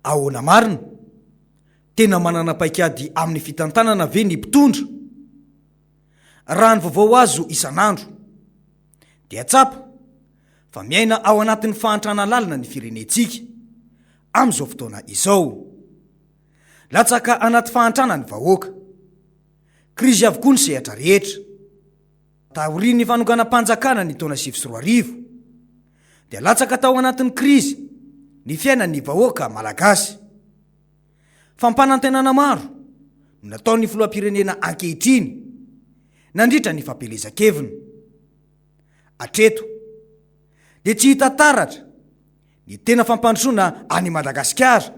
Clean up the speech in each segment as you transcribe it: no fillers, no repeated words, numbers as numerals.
Ahoana marina? Tena manana paikady amin'ny fitantanana ve ny mpitondra? Raha ny vaovao azo isan'andro dia tsapa fa miaina ao anatin'ny fahantrana lalina ny firenentsika amin'izao fotoana izao. Latsaka anaty fahantrana ny vahoaka. Krizy avokoa ny sehatra rehetra. Taorian'ny fanonganam-panjakana ny taona 2009 dia latsaka tao anatin'ny krizy ny fiainan'ny vahoaka malagasy. Fampanantenana maro no nataon'ny filoham-pirenena ankehitriny nandritra ny fampielezan-keviny. Hatreto dia tsy hita taratra ny tena fampandrosoana an'i Madagasikara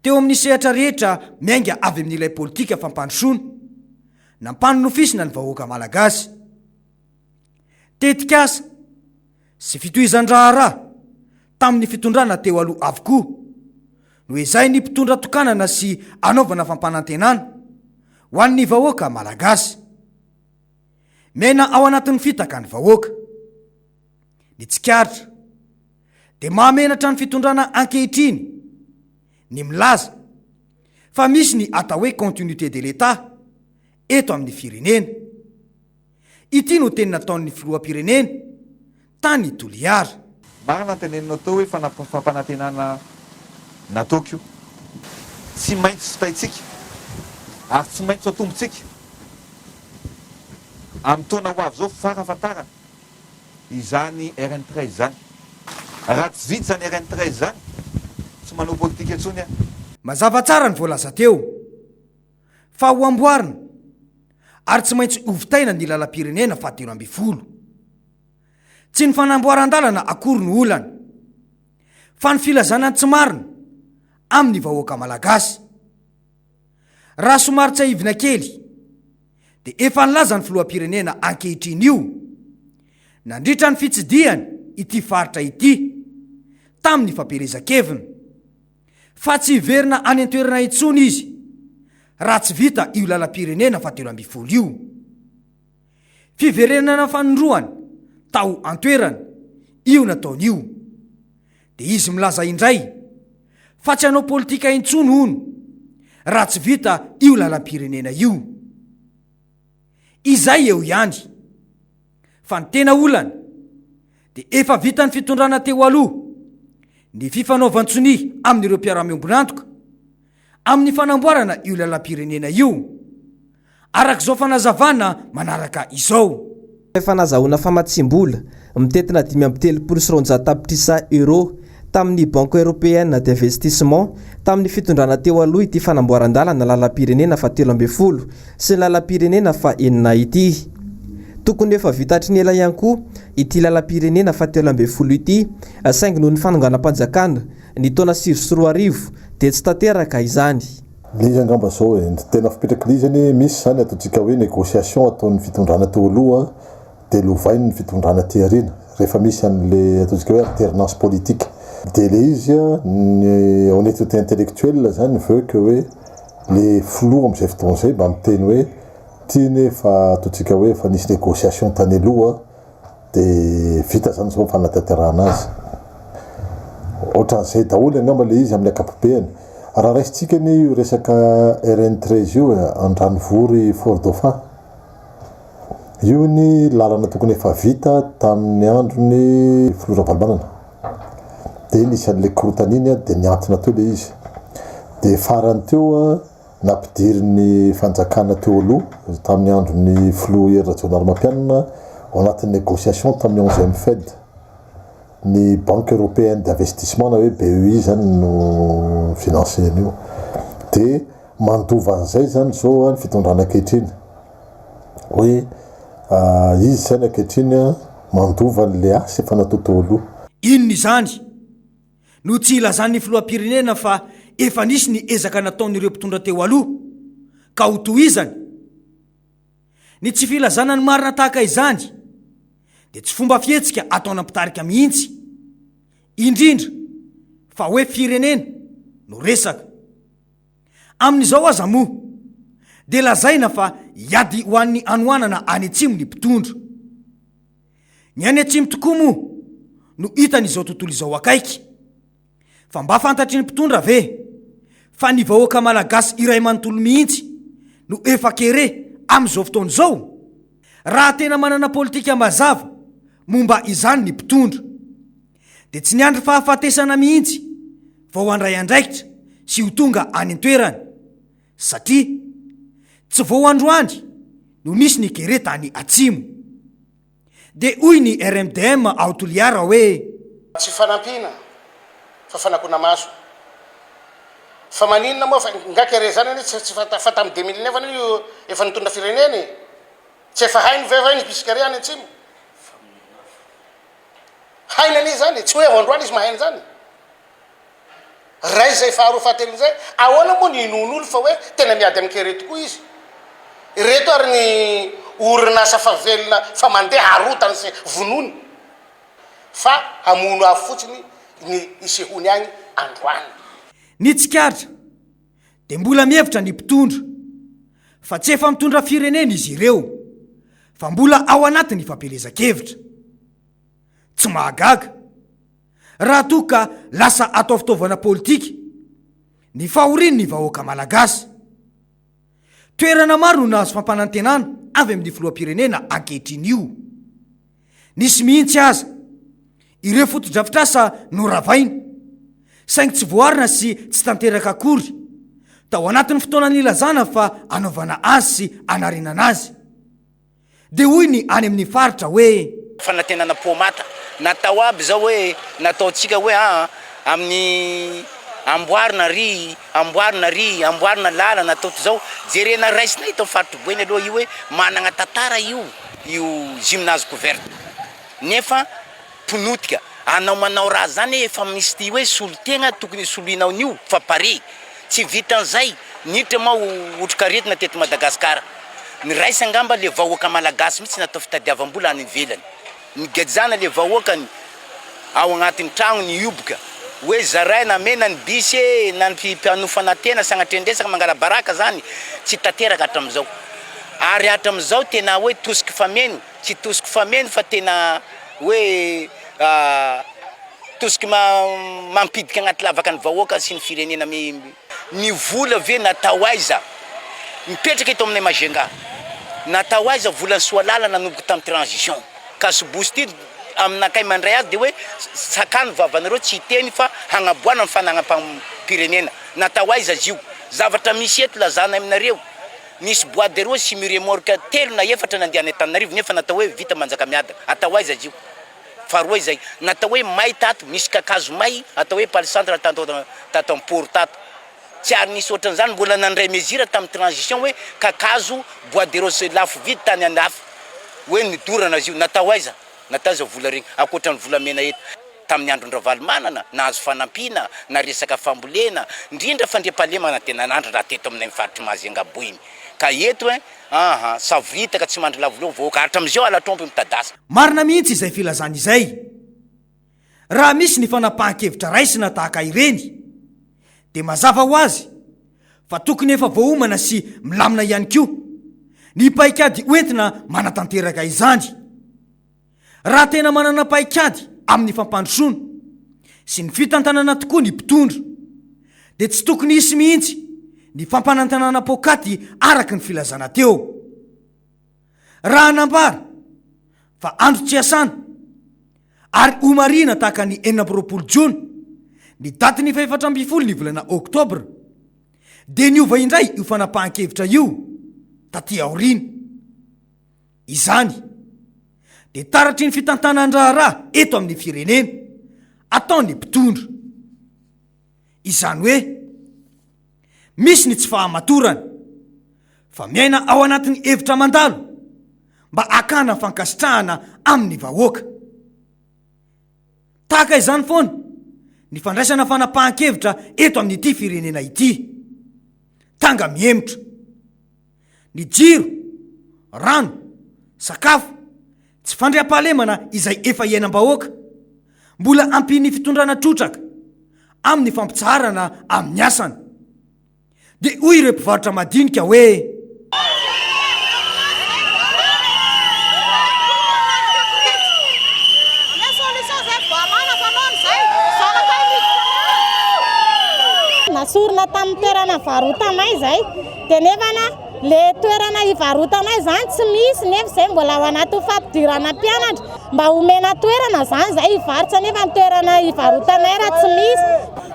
teo amin'ny sehatra rehetra miainga avy amin'ilay politika fampandrosoana nampanonofisina ny vahoaka malagasy. Tetikasa sy fitohizan-draharaha tamin'ny fitondrana teo aloha avokoa no ezahin'ny mpitondra tokanana sy anaovana fampanantenana ho an'ny vahoaka malagasy. Miaina ao anatin'ny fitaka ny vahoaka. Ny tsikaritra dia mahamenatra ny fitondrana ankehitriny ny milaza fa misy ny atao hoe continuité de l'Etat eto amin'ny firenena. Ity no teny nataon'ny filoham-pirenena tany Toliara. Marina ny teneninao teo hoe fampanantenana nataoko io. Tsy maintsy vitaintsika ary tsy maintsy atombontsika amin'ny taona ho avy izao farafahatarany izany RN 13 izany. Raha tsy vita izany RN 13 izany, tsy manao politika intsony aho. Mazava tsara ny voalaza teo. Fa ho amboarina ary tsy maintsy hovitaina ny lalam-pirenena fahatelo ambin'ny folo. Tsy ny fanamboaran-dalana akory no olana, fa ny filazana ny tsy marina amin'ny vahoaka malagasy. Raha somary tsiahivina kely dia efa nilaza ny filoham-pirenena ankehitriny io nandritra ny fitsidihany ity faritra ity tamin'ny fampielezan-keviny. fa tsy hiverina any an-toerana intsony izy raha tsy vita io lalam-pirenena fahatelo ambin'ny folo io. Fiverenana fanindroany tao an-toerana io nataony io. Dia izy milaza indray fa tsy hanao politika intsony hono raha tsy vita io lalam-pirenena io. Izay eo ihany. Fa ny tena olana dia efa vitan'ny fitondrana teo aloha ny fifanaovan-tsonia amin'ireo mpiara-miombon'antoka amin'ny fanamboarana io lalam-pirenena io, araka izao fanazavana manaraka izao. Efa nazahoana famatsiam-bola mitentina 235 tapitrisa euros tamin'ny Banque Européenne d'Investissement tamin'ny fitondrana teo aloha ity fanamboaran-dalana lalam-pirenena fahatelo ambin'ny folo sy ny lalam-pirenena fahenina ity. Tokony efa vita hatry ny ela ihany koa ity lalam-pirenena fahatelo ambin'ny folo ity saingy noho ny fanonganam-panjakana ny taona 2009 dia tsy tanteraka izany. Le izy angamba zao e, ny tena fipetraky le izy anie misy zany ataontsika hoe négociation ataon'ny fitondrana teo aloha de lovain'ny fitondrana aty aoriana rehefa misy an'le ataontsika hoe alternance politique. De le izy a, ny honnêteté intellectuelle zany veut que hoe le filoha am'zay fotoana zay mba miteny hoe ty anie efa ataontsika hoe efa nisy négociation tany aloha de vita zany zao fanatanterahana azy. Ohatran'izay daholo angamba le izy amin'ny ankapobeny. Raha raisintsika anie io resaka RN 13 io e, Andranovory Fort Dauphin, io ny lalana tokony efa vita tamin'ny andron'ny filoha Ravalomanana. De nisy an'le korontana iny de nihantona teo le izy. De farany teo nampidirin'ny fanjakana teo aloha tamin'ny andron'ny filoha Hery Rajaonarimampianina ao anatin'ny négociation tamin'ny onzième FED. Ny Banque Européenne d'Investissement na hoe BEI zany no financer an'io. De mandova an'izay zany zao ny fitondrana ankehitriny. Hoe izy zany ankehitriny mandova an'le asa efa natao teo aloha. Inona izany no tsy ilazan'ny filoham-pirenena fa efa nisy ny ezaka nataon'ireo mpitondra teo aloha ka hotohizany? Ny tsy filazana ny marina tahaka izany dia tsy fomba fihetsika ataona mpitarika mihitsy, indrindra fa hoe firenena no resaka. Amin'izao aza moa dia lazaina fa hiady ho an'ny hanoanana any atsimo ny mpitondra. Ny any atsimo tokoa moa no hitan'izao tontolo izao akaiky. Fa mba fantatry ny mpitondra ve fa ny vahoaka malagasy iray manontolo mihitsy no efa kere amin'izao fotoana izao? Raha tena manana politika mazava momba izany ny mpitondra dia tsy niandry fahafatesana mihitsy vao handray andraikitra sy ho tonga any an-toerana satria tsy vao androany no nisy ny kere tany atsimo. Dia hoy ny RMDM ao Toliara hoe. Tsy fanampiana fa fanakona-maso. Fa maninona moa fa nga kere zany anie tsy tsy fa fa tam 2009 anie io efa nitondra firenena e! Tsy efa hainy ve hoe nisy kere any atsimo? Hainy anie zany e! Tsy hoe vao androany izy mahay an'izany. Ray izay faharoa fahatelony izay, ahoana moa ny inoan'olo fa hoe tena miady amin'ny kere tokoa izy? Ireto ary ny orinasa fa velona fa mandeha arotany sy vonoiny fa hamono afo fotsiny ny isehoany agny androany. Ny tsikaritra dia mbola mihevitra ny mpitondra fa tsy efa mitondra firenena izy ireo fa mbola ao anatin'ny fampielezan-kevitra. Tsy mahagaga raha toa ka lasa atao fitaovana politika ny fahorian'ny vahoaka malagasy. Toerana maro no nahazo fampanantenana avy amin'ny filoham-pirenena ankehitriny io. Nisy mihitsy aza ireo fotodrafitrasa noravaina, saingy tsy voarina sy tsy tanteraka akory tao anatin'ny fotoana nilazana fa hanaovana azy sy hanarenana azy. Dia hoy ny any amin'ny faritra hoe. Fanantenana pomata natao aby zao hoe nataontsika hoe aa amin'ny amboarina ry amboarina ry amboarina lalana atao toy zao jerena raisina eto amin'ny faritry Boeny aloha io hoe managna tantara io io gymnase couverte nefa Mpinotika, anao manao raha zany efa misy ty hoe solotegna tokony soloinao an'io fa pare, tsy vitan'izay niditra moa otrikaretina teto Madagascar, ny raisa angamba le vahoaka malagasy mihitsy natao fitadiavam-bola any ivelany, nigejana le vahoakany ao agnatin'ny tragno nihoboka hoe zaraina amena ny bus e na ny mpanofana tena sagnatria-ndresaka mangala-baraka zany tsy tanteraka hatramizao ary hatramizao tena hoe tosiky fameno Tsy tosiko fameno fa tena hoe tosiko mampidika agnaty lavaka ny vahoaka sy ny firenena mi. Ny vola ve natao aiza? Mipetraka eto aminay Majunga. Natao aiza volan'i Soalala nanomboka tamin'ny transition? Kasibosy ty aminakay mandray azy de hoe sakano vavanareo tsy hiteny fa hagnaboana ny fanagnam-pirenena. Natao aiza izy io? Zavatra misy eto lazana aminareo. Nisy bois de rose sy mi-remorque telo na efatra nandeha any Antananarivo nefa natao hoe vita Manjakamiadana. Atao aiza izy io? Faharoa izay, natao hoe may tato, nisy kakazo may atao hoe palissandre tato tato am port tato. Tsy ary nisy ohatran'izany, mbola nandray mesure tamin'ny transition hoe kakazo bois de rose lafo vidy tany andafy hoe nodorana izy io. Natao aiza? Natao aiza vola regny ankoatra ny volamena eto? Tamin'ny andron-dRavalomanana, nahazo fanampiana na resaka fambolena, indrindra fandriampahalemana dia nanandratra raha teto aminay faritr'i Mahajanga Boeny. Ka eto eh, aha, savoritaka tsy mandry lavo loha vahoaka hatramin'izao halatr'omby mitadasa. Marina mihitsy izay filazana izay. Raha misy ny fanapahan-kevitra raisina tahaka ireny dia mazava ho azy fa tokony efa voaomana sy milamina ihany koa ny paikady hoentina manatanteraka izany. Raha tena manana paikady amin'ny fampandrosoana sy ny fitantanana tokoa ny mpitondra dia tsy tokony hisy mihitsy ny fampanantenana poakaty araka ny filazana teo. Raha nambara fa andro tsy iasana ary homarihina tahaka ny 26 jona ny datin'ny fahefatra ambinifolo ny volana oktobra dia niova indray io fanapahan-kevitra io taty aoriana. Izany dia taratry ny fitantanan-draharaha eto amin'ny firenena ataon'ny mpitondra. Izany hoe misy ny tsy fahamatorana fa miaina ao anatin'ny hevitra mandalo mba hakana fankasitrahana amin'ny vahoaka. Tahaka izany foana ny fandraisana fanapahan-kevitra eto amin'ity firenena ity. Tanga mihemotra. Ny jiro, rano, sakafo, tsy fandriampahalemana izay efa iainam-bahoaka, mbola ampian'ny fitondrana trotraka amin'ny fampitsaharana amin'ny asany. Dia hoy ireo mpivarotra madinika hoe. Nesorina tamin'ny toerana nivarotanay izay dia nefana le toerana hivarotanay izany tsy misy nefa izay mbola ao anatin'ny fampidirana mpianatra mba omena toerana izany izay hivarotra nefa ny toerana hivarotanay raha tsy misy.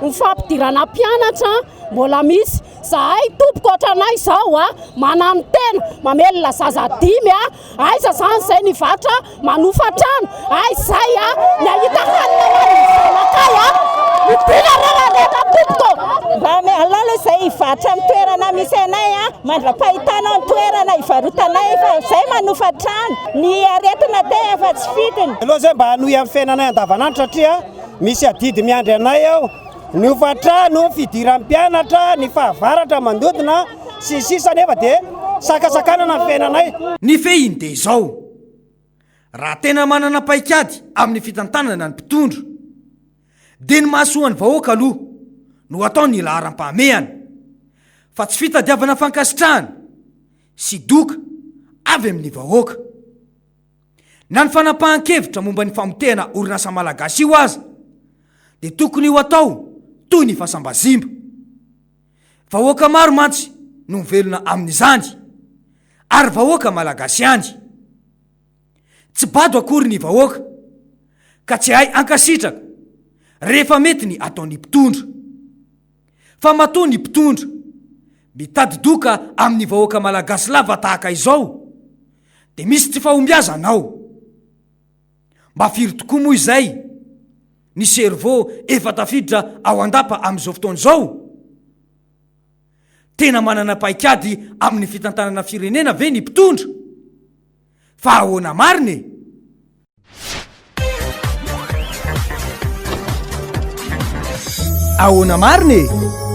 Ny fampidirana mpianatra mbola misy. Zahay tompoko otranay izao a, mananontena, mamelona zaza dimy a, aiza zany zay ny hivarotra manofa trano, aiza zay a ny ahita hanina ho an'ny zanakay a, midina re rehetra tompoko. Mba alao aloha izay hivarotra amin'ny toerana misy anay a, mandra-pahitanao ny toerana hivarotanay fa izay manofa trano, ny aretina te efa tsy fidiny. Aleo zay mba hanohy amin'ny fiainanay andavanandro satria misy adidy miandry anay ao. Ny hofantrano, fidiran'ny mpianatra, ny fahavaratra mandodona, sy ny sisa nefa dia sakasakanana ny fiainanay. Ny fehiny dia izao, raha tena manana paikady amin'ny fitantanana ny mpitondra, dia ny mahasoa ny vahoaka aloha no atao ny laharam-pahamehana, fa tsy fitadiavana fankasitrahana sy doka avy amin'ny vahoaka. Na ny fanapahan-kevitra momba ny famotehana orinasa malagasy io aza dia tokony ho atao toy ny fasam-bazimba. Vahoaka maro mantsy no mivelona amin'izany ary vahoaka malagasy ihany. Tsy bado akory ny vahoaka ka tsy hay ankasitraka rehefa mety ny ataon'ny mpitondra. Fa matoa ny mpitondra mitady doka amin'ny vahoaka malagasy lava tahaka izao dia misy tsy fahombiazana ao. Mba firy tokoa moa izay ny cerveau efa tafiditra ao an-dapa amin'izao fotoana izao? Tena manana paikady amin'ny fitantanana firenena ve ny mpitondra? Fa ahoana marina e? Ahoana marina e?